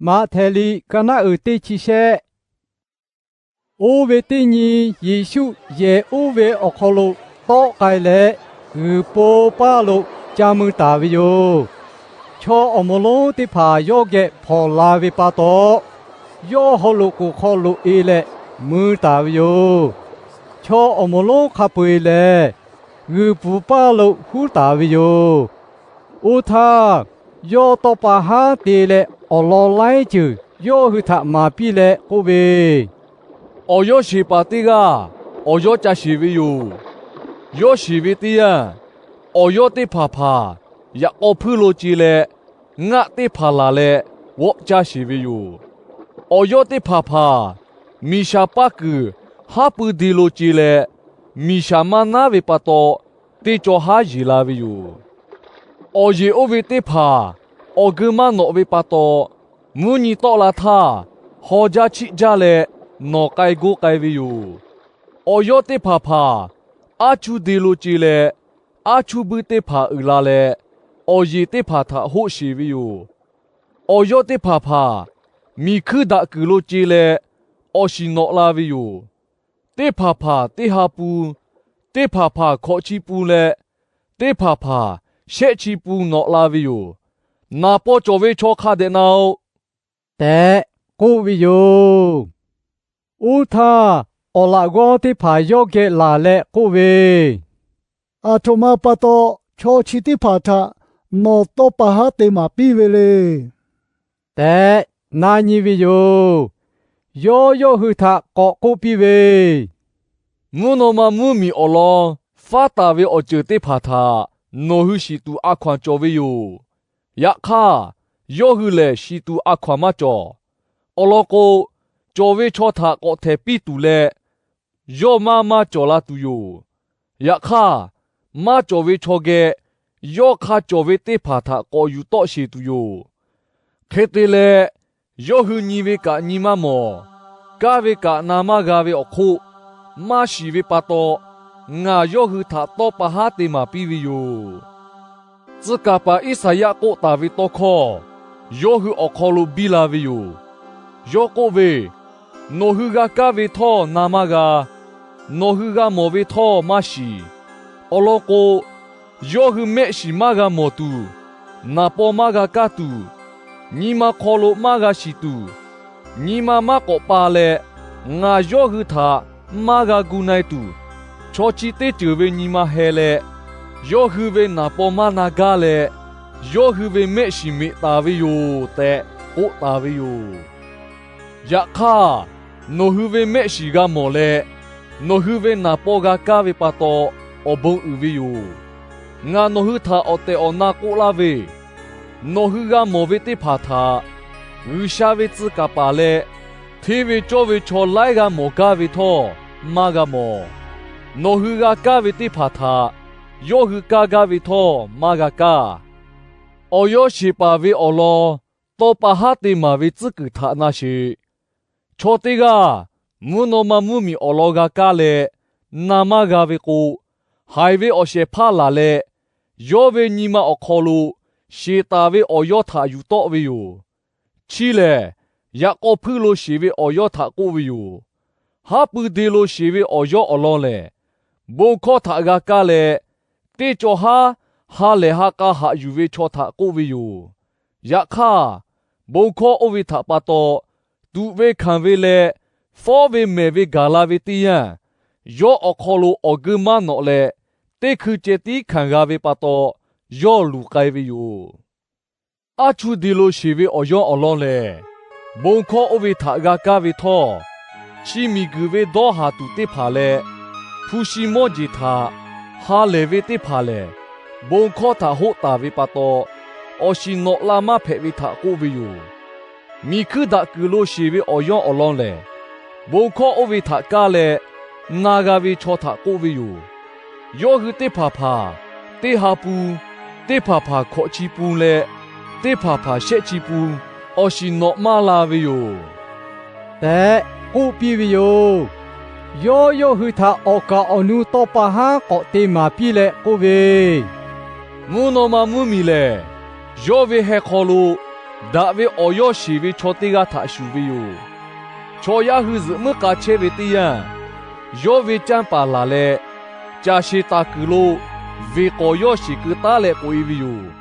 Maꞈhtehˍ liꞈ ka naˆ uiˍ teˇ chi shehˆ. Oˇ ve teˇ nyi Yeˍsuˆ yehˬ oˇ ve awˬ hk'aw lo tawˆ k'ai leh, g'uiˬ po paˇ lo ca mui taˍ ve yoˬ. Chaw awˬ moˍ lonˉ teˇ hpaˍ yawˇ geh hpawnˬ la ve pa taw, yawˇ haw loꞈ k'oˍ hk'aw loꞈ e leh mui taˍ ve yoˬ. Chaw awˬ moˍ lonˉ hk'a peu eˬ lehˬ, g'uiˬ pfuhˍ paˇ lo huˉ taˍ ve yoˬ. Oˇ htaˇ, yawˇ tawˇ pa haˉ te leh awˬ lawn laiˉ ceuˬ yawˇ hui htaꞈ maˍ piˇ leh k'oˆ ve, Awˬ yawˇ sheˍ paˍ teˇ g'aˇ awˬ yawˇ ca sheˍ ve yoˬ. Yawˇ sheˍ ve teˇ yanˇ, awˬ yawˇ teˇ hpaˍ hpaˍ yaꞈ k'aw hpuiˇ lo ce leh, ngaˆ teˇ hpaˍ laˬ leh g'awˆ caˇ sheˍ ve yoˬ. Awˬ yawˇ teˇ hpaˍ hpaˍ miˬ shaˍ paˇ kuiˬ haˉ pui de lo ce leh, miˬ shaˍ maˇ naˉ ve pa taw, teˇ caw haˉ yeˬ la ve yoˬ. Awˬ yeˬ oˇ ve teˇ hpaˍ awˬ geu maˇ nawꞈ ve pa taw, mvuhˇ nyi tawˆ la htaˇ, haw jaˇ chiˆ jaˇ leh nawˬ k'ai goˇ k'ai ve yoˬ. Awˬ yawˇ teˇ hpaˍ hpaˍ aˉ chuˇ de lo ce leh, aˉ chuˇ buiˇ teˇ hpaˍ uiˍ la leh, awˬ yeˬ teˇ hpaˍ htaꞈ hoˆ sheˍ ve yoˬ. Awˬ yawˇ teˇ hpaˍ hpaˍ miˬ hkuiˇ daꞈ kuiˬ lo ce leh awˬ shiˍ nawꞈ la ve yoˬ. Teˇ hpaˍ hpaˍ teˇ ha pun, teˇ hpaˍ hpaˍ hkawꞈ chi pun leh, teˇ hpaˍ hpaˍ shehˆ chi pun nawꞈ la ve yoˬ. Naˍ paw cawˬ ve chaw hk'a dehꞈ na-oˆ tehꞈ k'oˆ ve yoˬ. Oˇ htaˇ, awˬ laꞈ g'awˇ teˇ hpaˍ yawˇ geh laˬ leh k'oˆ ve, Aˬ htoꞈ ma pa taw chaw chi teˇ hpaˍ htaꞈ nawˬ tawˇ pa haˉ te maˍ piˇ ve le tehꞈ na nyi ve yoˬ. Yawˇ yawˇ hui htaꞈ k'awꞈ k'oˆ piˇ ve, Mvuhˇ naw ma mvuhˇ miˬ awˬ lawn faˉ taˍ ve awˬ ceuˬ teˇ hpaˍ htaꞈ nawˬ hui shiˍ tuˬ a hkaw-anˬ cawˬ ve yoˬ. Yaꞈ hk'aˇ, yawˇ hui lehˬ shiˍ tuˬ a hkaw-anˬ maˇ cawˬ. Awˬ lawn k'o, cawˬ ve chaw htaꞈ k'awꞈ htehˍ piˇ tuˬ leh, yawˇ maˇ maˇ cawˬ la tuˬ yoˬ. Yaꞈ hk'aˇ, maˇ cawˬ ve chaw geh yawˇ hk'a cawˬ ve teˇ hpaˍ htaꞈ k'awꞈ yuˬ tawˆ sheˍ tuˬ yoˬ. Hk'e te leh, yawˇ hui nyi ve kaꞈ nyi maˇ mawˬ, kaˇ ve kaꞈ na maˇ g'a ve awˬ hk'oˆ, maˇ shiˍ ve pa taw, ngaˬ yawˇ hui htaꞈ tawˇ pa haˉ te maˍ piˇ ve yoˬ. Tcuh kaˍ paˍ Iˉsaˍyaˆ k'oˆ taˍ ve tawˇ hkawˇ yawˇ hui awˬ hk'aw lo biˇ la ve yoˬ. Yawˇ k'oˆ ve, Nawˬ hui g'a kaˇ ve htawˇ na maˇ g'a, nawˬ hui g'a mawˬ ve htawˇ maˇ shiˍ. Awˬ lawn k'o, yawˇ hui mehˆ shiˍ maˇ g'a mawˬ tuˬ, naˍ paw maˇ g'a kaˇ tuˬ, nyi ma hk'aw lo maˇ g'a shiˍ tuˬ, nyi ma maˇ k'awꞈ pa leh, ngaˬ yawˇ hui htaꞈ maˇ g'a gu na-e tuˬ, chaw chi teˇ ceuˬ ve nyi ma heh leh, yawˇ hui ve naˍ paw maˇ na gaˇ leh, yawˇ hui ve mehˆ shiˍ meꞈ taˍ ve yoˬ tehꞈ k'oˆ taˍ ve yoˬ. Yaꞈ hk'aˇ, nawˬ hui ve mehˆ shiˍ g'a mawˬ leh, nawˬ hui ve naˍ paw g'a kaˇ ve pa taw awˬ bon uiˍ ve yoˬ. Ngaˬ nawˬ hui htaꞈ awˬ tehˬ awˬ na k'oˆ laˇ ve, nawˬ hui g'a mawˬ ve teˇ hpaˍ htaꞈ G'uiˬsha ve tcuh kaˍ paˍ leh hteˇ ve cawˇ ve chaw laiˉ g'a mawˬ gaˇ ve htawˇ maˇ g'a mawˬ. Nawˬ hui g'a kaˇ ve teˇ hpaˍ htaꞈ yawˇ hui kaˇ gaˇ ve htawˇ maˇ g'a kaˇ. Awˬ yawˇ sheˍ paˍ ve awˬ lawn tawˇ pa haˉ te maˍ ve tcuhˉ kuiˬ htaꞈ na sheˍ. Chaw teˇ g'aˇ mvuhˇ naw ma mvuhˇmiˬ awˬ lawn g'a kaˇ leh na maˇ g'a ve k'o, haiˬ ve awˬ shehˍ hpaˇ laˬ leh, yawˇ ve nyi ma awˬ hk'aw lo sheˍ taˍ ve awˬ yawˇ htaꞈ yuˬ tawˆ ve yoˬ. Chi lehˬ, yaꞈ k'aw hpuiˇ lo sheˍ ve awˬ yawˇ htaꞈ k'oˆ ve yoˬ. Haˉ pui de lo sheˍ ve awˬ yawˇ awˬ lawn lehˬ, bon hkawˇ htaꞈ g'a kaˇ leh, teˇ caw haˉ ha lehˬ ha k'a haꞈ yuˬ ve chaw htaꞈ k'oˆ ve yoˬ. Yaꞈ hk'aˇ, bon hkawˇ oˇ ve htaꞈ pa taw tuꞈ ve hkanˍ ve leh fawˉ ve mehˬ ve gaˬ la ve teˇ yanˇ, yawˇ awˬ hk'aw lo awˬ geu maˇ nawꞈ leh, teˇ hkui ceh tiˉ hkanˍ g'a ve pa taw, yawˇ luˬ k'ai ve yoˬ. Aˉ chuˇ de lo sheˍ ve awˬ yawˇ awˬ lawn lehˬ, bon hkawˇ oˇ ve htaꞈ g'a kaˇ ve htawˇ, chi miˬguiˬ ve dawˇ haˍ tuˬ teˇ hpaˍ leh hpu shi mawˇ jeˬ htaꞈ ha lehˬ ve teˇ hpaˍ lehˬ, bon hkawˇ htaꞈ hoˆ taˍ ve pa taw, awˬ shiˍ nawꞈ la maˇ hpehꞈ ve htaꞈ k'oˆ ve yoˬ. Miˬ hkuiˇ daꞈ kuiˬ lo sheˍ ve awˬ yawˇ awˬ lawn lehˬ, bon hkawˇ oˇ ve htaꞈ kaˇ leh na g'a ve chaw htaꞈ k'oˆ ve yoˬ. Yawˇ hui teˇ hpaˍ hpaˍ teˇ ha pun, teˇ hpaˍ hpaˍ hkawꞈ chi pun leh teˇ hpaˍ hpaˍ shehˆ chi pun, awˬ shiˍ nawꞈ maˇ la ve yoˬ tehꞈ k'oˆ piˇ ve yoˬ. Yawˇ yawˇ hui htaꞈ awˬ kaˍ awˬ nu tawˇ pa haˉ k'awꞈ te maˍ piˇ leh k'oˆ ve, Mvuhˇ naw ma mvuhˇmiˬ lehˬ, yawˇ ve heh hk'aw lo daꞈ ve awˬ yawˇ sheˍ ve chaw teˇ g'aˇ htaꞈ shuˍ ve yoˬ. Chaw yaˇ hui zuhꞈ muiˉ k'a chehˇ ve teˇ yanˇ, yawˇ ve canˇ paˍ laˬ leh, caˬ sheˍ taˍ kuiˬ lo veˬ k'awˍ yawˇ sheˍ keu taˉ leh k'oꞈ-e ve yoˬ.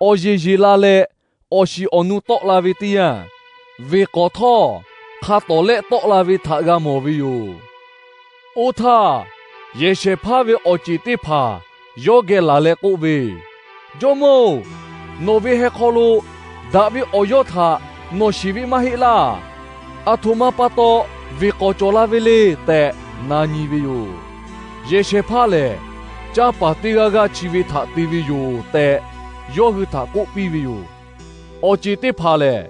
Awˬ yeˬ yeˬ la leh, awˬ shiˍ awˬ nu tawˆ la ve teˇ yanˇ, veˬ k'awˍ htawˇ hk'a tawˍ lehˆ tawˆ la ve htaꞈ g'a mawˬ ve yoˬ. Oˇ htaˇ, yehˬ shehˍ hpaˇ ve awˬ ceˬ teˇ hpaˍ yawˇ geh laˬ leh k'oˆ ve, Jawˇmawˇ-oˬ, nawˬ ve heh hk'aw lo daꞈ ve awˬ yawˇ htaꞈ nawˬ shiˍ ve maˇ heˆ laˇ. Aˬ htoꞈ ma pa taw veˬ k'awˍ cawˬ la ve le tehꞈ na nyi ve yoˬ. Yehˬ shehˍ hpaˇ lehˬ, Canˇ paˍ teˇ g'aˇ g'aˇ chi ve htaꞈ te ve yoˬ tehꞈ, yawˇ hui htaꞈ k'oˆ piˇ ve yoˬ. Awˬ ceˬ teˇ hpaˍ lehˬ,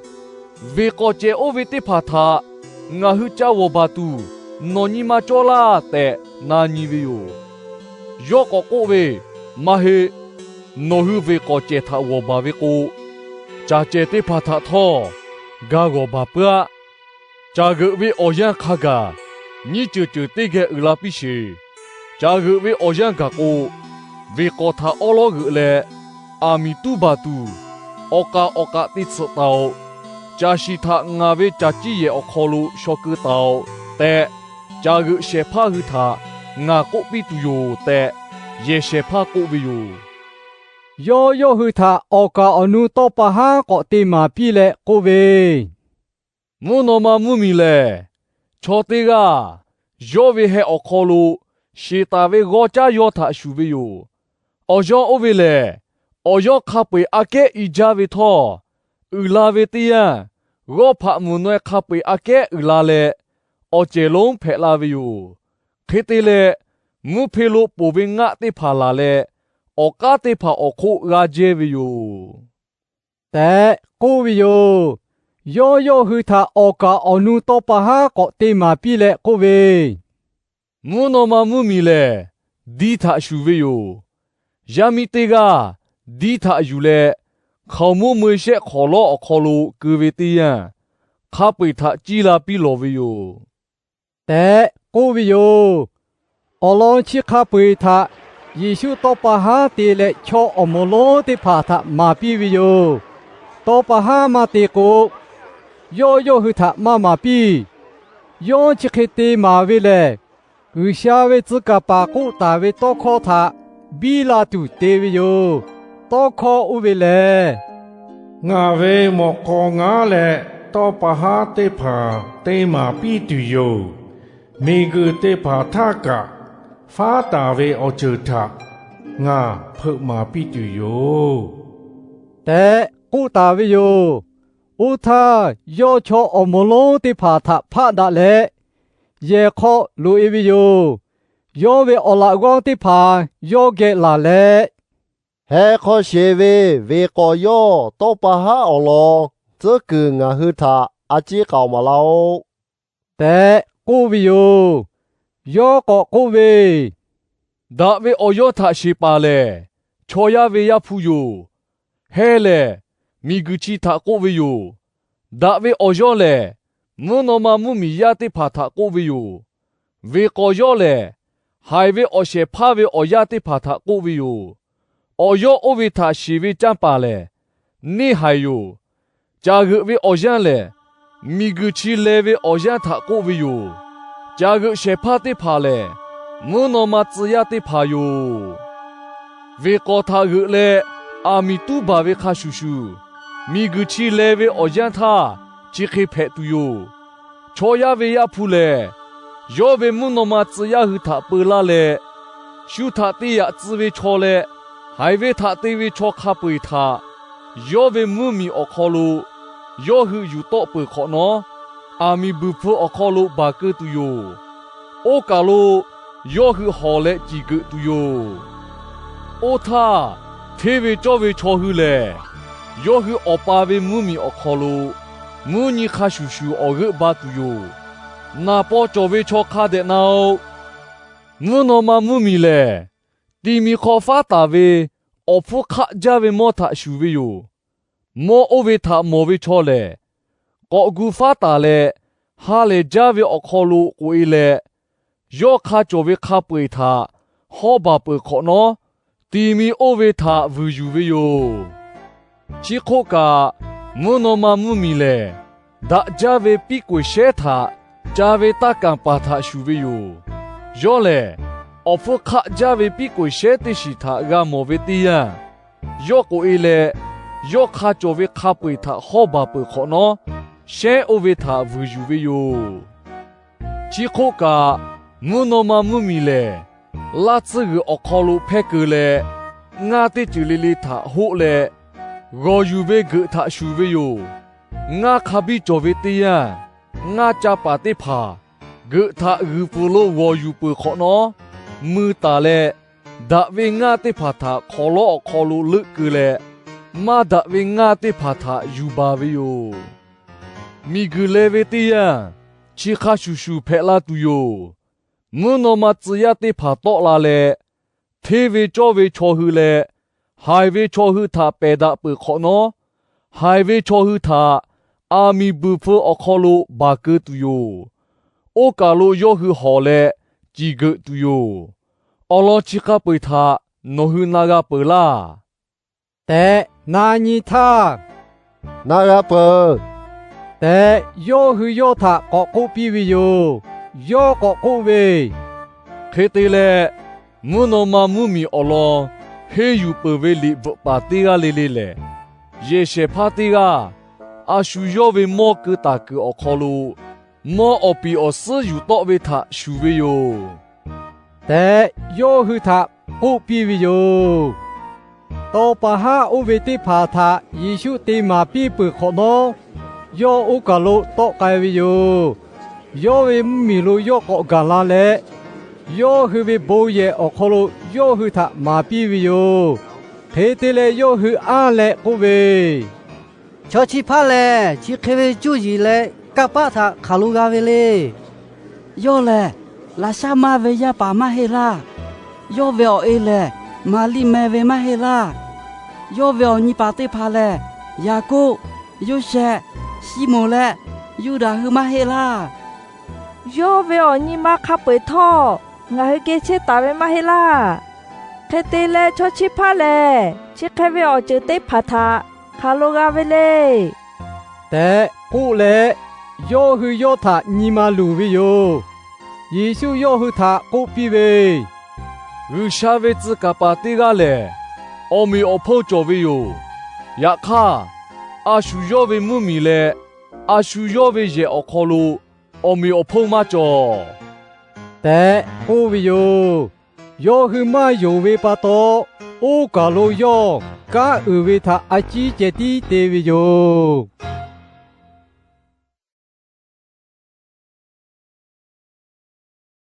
Veˬ k'awˍ cehˬ oˇ ve teˇ hpaˍ htaꞈ ngaˬ hui ca g'awˬ baˬ tuˬ nawˬ nyi ma cawˇ laˇ tehꞈ na nyi ve yoˬ. Yawˇ k'awꞈ k'oˆ ve, Maˇ heˆ. Nawˬ hui veˬ k'awˍ cehˬ htaꞈ g'awˬ baˬ ve k'o, caˬ cehˬ teˇ hpaˍ htaꞈ htawˇ ga g'awˬ baˬ puiˉ-aˆ. Caˬ g'euꞈ ve awˬ yanˇ hk'a gaˬ nyiˇ ceuˬ ceuˬ teˇ geh uiˍ la piˇ sheˍ. Caˬ g'euꞈ ve awˬ yanˇ gaˬ k'o, veˬ k'awˍ htaꞈ awˉ lawˉ g'euꞈ leh, aˬ miˍ tuˉ baˬ tuˬ awˬ k'aꞈ awˬ k'aꞈ te tsuhꞈ taˍ-oꞈ. Caˬ shiˍ htaꞈ ngaˬ ve caˬ ciˇ yehˬ awˬ hk'aw lo shaw keu taˍ-oꞈ tehꞈ, caˬ g'euꞈ shehˍ hpaˇ hui htaꞈ ngaˬ k'oˆ piˇ tuˬ yoˬ tehꞈ, yehˬ shehˍ hpaˇ k'oˆ ve yoˬ. Yawˇ yawˇ hui htaꞈ awˬ kaˍ awˬ nu tawˇ pa haˉ k'awꞈ te maˍ piˇ leh k'oˆ ve, Mvuhˇ naw ma mvuhˇ miˬ lehˬ, chaw teˇ g'aˇ yawˇ ve heh awˬ hk'aw lo sheˍ taˍ ve g'awˇ caˉ yawˇ htaꞈ shuˍ ve yoˬ. Awˬ yawˇ oˇ ve lehˬ, awˬ yawˇ hk'a peu-eˬ aꞈ kehˉ i jaˇ ve htawˇ, uiˍ la ve teˇ yanˇ, g'awˇ hpaꞈ mvuhˬ naweh hk'a peu-eˬ aꞈ kehˉ uiˍ la leh, awˬ cehˬ lonˉ hpehꞈ la ve yoˬ. Hk'e te leh, mvuhˇ hpe lo poˬ ve ngaˆ teˇ hpaˍ laˬ leh, awˬ k'aˉ teˇ hpaˍ awˬ hk'oˆ g'a jehˇ ve yoˬ tehꞈ k'oˆ ve yoˬ. Yawˇ yawˇ hui htaꞈ awˬ kaˍ awˬ nu tawˇ pa haˉ k'awꞈ te maˍ piˇ leh k'oˆ ve, Mvuhˇ naw ma mvuhˇ miˬ lehˬ, diˇ htaꞈ shuˍ ve yoˬ. Yaˇ miˇ teˇ g'aˇ diˇ htaꞈ yuˬ leh, hkaoˍmonˇ meu-e shehˆ hk'awˍ lawˉ awˬ hk'aw lo keu ve teˇ yanˇ, hk'a peu-eˬ htaꞈ ciˇ la piˇ lawˬ ve yoˬ tehꞈ k'oˆ ve yoˬ. Awˬ lawn chi hk'a peu-eˬ htaꞈ Yeˍsuˆ tawˇ pa haˉ te leh chaw awˬ moˍ lonˉ teˇ hpaˍ htaꞈ maˍ piˇ ve yoˬ. Tawˇ pa haˉ maˇ te k'o, yawˇ yawˇ hui htaꞈ maˇ maˍ piˇ. Yawˇ chi hk'e te maˍ ve lehˬ, G'uiˬsha ve tcuh kaˍ paˍ k'oˆ taˍ ve tawˇ hkawˇ htaꞈ biˇ la tuˬ te ve yoˬ. Tawˇ hkawˇ oˇ ve lehˬ, Ngaˬ ve mawꞈ k'aw ngaˉ leh tawˇ pa haˉ teˇ hpaˍ te maˍ piˇ tuˬ yoˬ. Miˬguiˬ teˇ hpaˍ htaˇ kaꞈ faˉ taˍ ve awˬ ceuˬ htaꞈ ngaˬ hpeuꞈ maˍ piˇ tuˬ yoˬ tehꞈ k'oˆ taˍ ve yoˬ. Oˇ htaˇ, yawˇ chaw awˬ moˍ lonˉ teˇ hpaˍ htaꞈ hpaˆ daꞈ leh, yehˬ hk'aw loꞈ-e ve yoˬ. Yawˇ ve awˬ laꞈ g'awˇ teˇ hpaˍ yawˇ geh laˬ leh, Heh hk'aw sheˍ ve veˍ k'awˍ yawˇ tawˇ pa haˉ awˬ lawn tcuhˉ kuiˬ ngaˬ hui htaꞈ a ciˉ k'aoˍ maˍ laˇ-oˆ tehꞈ k'oˆ ve yoˬ. Yawˇ k'awꞈ k'oˆ ve, Daꞈ ve awˬ yawˇ htaꞈ sheˍ paˍ lehˬ, chaw yaˇ ve Yaˇ hpu yoˬ. Heh lehˬ, miˬguiˬ chi htaꞈ k'oˆ ve yoˬ. Daꞈ ve awˬ yawˇ lehˬ, mvuhˇ naw ma mvuhˇ miˬ yaˇ teˇ hpaˍ htaꞈ k'oˆ ve yoˬ. Veˍ k'awˍ yawˇ lehˬ, haiˬ ve awˬ shehˍ hpaˇ ve awˬ yaˇ teˇ hpaˍ htaꞈ k'oˆ ve yoˬ. Awˬ yawˇ oˇ ve htaꞈ sheˍ ve canˇ paˍ lehˬ, neˇ haiˬ yoˬ. Caˬ g'euꞈ ve awˬ yanˇ lehˬ, miˬguiˬ chi leh ve awˬ yanˇ htaꞈ k'oˆ ve yoˬ. Caˬ g'euꞈ shehˍ hpaˇ teˇ hpaˍ lehˬ, mvuhˇ naw ma tcuh yaˇ teˇ hpaˍ yoˬ. Veˍ k'awˍ htaꞈ g'euꞈ leh aˬ miˍ tuˉ baˬ ve hk'a shuˍ shuˍ, miˬguiˬ chi leh ve awˬ yanˇ htaˇ chi hk'e hpehꞈ tuˬ yoˬ. Chaw yaˇ ve Yaˇ hpu lehˬ, yawˇ ve mvuhˇ naw ma tcuh yaˇ hui htaꞈ peu laˇ leh, shu htaꞈ te yaꞈ tcuh ve chaw leh, haiˬ ve htaꞈ te ve chaw hk'a peu-eˬ htaꞈ yawˇ ve mvuhˇ miˬ awˬ hk'aw lo yawˇ hui yuˬ tawˆ peuˬ hk'awꞈ nawˉ, aˬ miˍ buiˬ hpfuh awˬ hk'aw lo baˬ keu tuˬ yoˬ. Oˇ kaˬ lo yawˇ hui hawˬ leh ciˬ geuꞈ tuˬ yoˬ. Oˇ htaˇ, hteˇ ve cawˇ ve chaw hui lehˬ, yawˇ hui Awˬ pa ve mvuhˇ miˬ awˬ hk'aw lo mvuhˇ nyi hk'a shuˍ shuˍ awˬ g'euˆ ba tuˬ yoˬ. Naˍ paw cawˬ ve chaw hk'a dehꞈ na-oꞈ. Mvuhˇ naw ma mvuhˇ miˬ lehˬ, ti mi hk'aw faˉ taˍ ve awˬ hpfuhˇ hk'aˆ jaˇ ve mawˇ htaꞈ shuˍ ve yoˬ. Mawˇ oˇ ve htaꞈ mawˬ ve chaw lehˬ, k'awꞈ gu faˉ taˍ leh, ha lehˬ jaˇ ve awˬ hk'aw lo k'oꞈ-e leh, yawˇ hk'a cawˬ ve hk'a peu-eˬ htaꞈ hawˉ baˬ peuˬ hk'awꞈ nawˉ, ti mi oˇ ve htaꞈ vuiˬ yuˬ ve yoˬ. Chi hk'oˆ kaꞈ, Mvuhˇ naw ma mvuhˇ miˬ lehˬ, daꞈ jaˇ ve piˉ k'oˍ shehnˉ htaꞈ ca ve taˇ kanˍ paˍ htaꞈ shuˍ ve yoˬ. Yawˇ lehˬ, awˬ hpfuhˇ hk'aˆ jaˇ ve piˉ k'oˍ shehnˉ teˇ shiˍ htaꞈ g'a mawˬ ve teˇ yanˇ, yawˇ k'oꞈ-e leh, yawˇ hk'a cawˬ ve hk'a peu-eˬ htaꞈ hawˇ baˬ peuˬ hk'awꞈ nawˉ, shehnˉ oˇ ve htaꞈ vuiˬ yuˬ ve yoˬ. Chi hk'oˆ kaꞈ, mvuhˇ naw ma mvuhˇ miˬ lehˬ, laˇ tsuhˇ g'uiˬ awˬ hk'aw lo hpehˇ keu leh, ngaˇ teˇ ceuˬ le le htaꞈ hoˆ leh, g'awˬ yuˬ ve geuꞈ htaꞈ shuˍ ve yoˬ. Ngaˇ hk'a biˇ cawˬ ve teˇ yanˇ, ngaˇ ca paˍ teˇ hpaˍ geuꞈ htaꞈ g'uiˬ pfuhˍ lo g'awˬ yuˬ peuˬ hk'awꞈ nawˉ, mui taˍ leh, daꞈ ve ngaˇ teˇ hpaˍ htaꞈ hk'awˍ lawˉ awˬ hk'aw lo leuˆ keu leh, maˇ daꞈ ve ngaˇ teˇ hpaˍ htaꞈ yuˬ baˬ ve yoˬ. Miˬguiˬ leh ve teˇ yanˇ, chi hk'a shuˍ shuˍ hpehꞈ la tuˬ yoˬ. Mvuhˇ naw ma tcuh yaˇ teˇ hpaˍ tawˆ la leh, hteˇ ve cawˇ ve chaw hui leh haiˬ ve chaw hui htaꞈ pehˬ daꞈ peuˬ hk'awꞈ nawˉ, haiˬ ve chaw hui htaꞈ aˬ miˍ buiˬ hpfuh awˬ hk'aw lo baˬ keu tuˬ yoˬ. Oˇ kaˬ lo yawˇ hui hawˬ leh ciˬ geuꞈ tuˬ yoˬ. Awˬ lawn chi hk'a peu-eˬ htaꞈ nawˬ hui na g'a peuˬ laˇ tehꞈ na nyi htaˇ, Na g'a peuˬ tehꞈ, yawˇ hui yawˇ htaꞈ k'awꞈ k'oˆ piˇ ve yoˬ. Yawˇ k'awꞈ k'oˆ ve, Hk'e te leh, mvuhˇ naw ma mvuhˇ miˬ awˬ lawn henˇ yuˬ peuˬ ve liꞈ bvuhꞈ paˍ teˇ g'aˇ le le lehˬ, yehˬ shehˍ hpaˇ teˇ g'aˇ a shu yawˇ ve mawˇ keu taˍ kuiˬ awˬ hk'aw lo mawˇ awˬ piˍ awˬ suhˉ yuˬ tawˆ ve htaꞈ shuˍ ve yoˬ tehꞈ, yawˇ hui htaꞈ k'oˆ piˇ ve yoˬ. Taw paˍ haˉ oˇ ve teˇ hpaˍ htaꞈ Yeˍsuˆ te maˍ piˇ peuˬ hk'awꞈ nawˉ, yawˇ oˇ kaˬ lo tawˆ k'ai ve yoˬ. Yawˇ ve mvuhˇ miˬ lo yawˇ k'awꞈ gaˬ la leh, yawˇ hui ve bon yehˬ awˬ hk'aw lo yawˇ hui htaꞈ maˍ piˇ ve yoˬ. Hk'e te leh, yawˇ hui anˇ leh k'oˆ ve, Chaw chi hpaˇ lehˬ, chi hk'e ve cuˇ yiˍ leh kanˇ paˆ htaꞈ hk'aˬ lo g'a ve le. Yawˇ lehˬ, laꞈ shaˉ maˇ ve yaˇ paˍ maˇ heˆ laˇ. Yawˇ ve awˬ e lehˬ, Maˍriˆ meh ve maˇ heˆ laˇ. Yawˇ ve awˬ nyi paˍ teˇ hpaˍ lehˬ, Yaˍkoˆ, Yoˇsehꞈ, Siˉmonˍ leh Yuˇdaꞈ hui maˇ heˆ laˇ. Yawˇ ve awˬ nyi ma hk'a peu-eˬ htawˇ ngaˬ hui geh chehˇ taˍ ve maˇ heˆ laˇ. Hk'e te leh, chaw chi hpaˇ lehˬ, chi hk'e ve awˬ ceuˬ teˇ hpaˍ htaꞈ hk'aˬ lo g'a ve le tehꞈ k'oˆ leh, yawˇ hui yawˇ htaꞈ nyi ma luˬ ve yoˬ. Yeˍsuˆ yawˇ hui htaꞈ k'oˆ piˇ ve, G'uiˬsha ve tcuh kaˍ paˍ teˇ g'aˇ lehˬ, awˬ meꞈ awˬ hponˇ cawˬ ve yoˬ. Yaꞈ hk'aˇ, a shu yawˇ ve mvuhˇ miˬ leh a shu yawˇ ve yehˬ awˬ hk'aw lo awˬ meꞈ awˬ hponˇ maˇ cawˬ tehꞈ k'oˆ ve yoˬ. Yawˇ hui maˇ yonˍ ve pa taw, oˇ kaˬ lo yawˇ kanˉ uiˍ ve htaꞈ a ciˉ ceh tiˉ te ve yoˬ.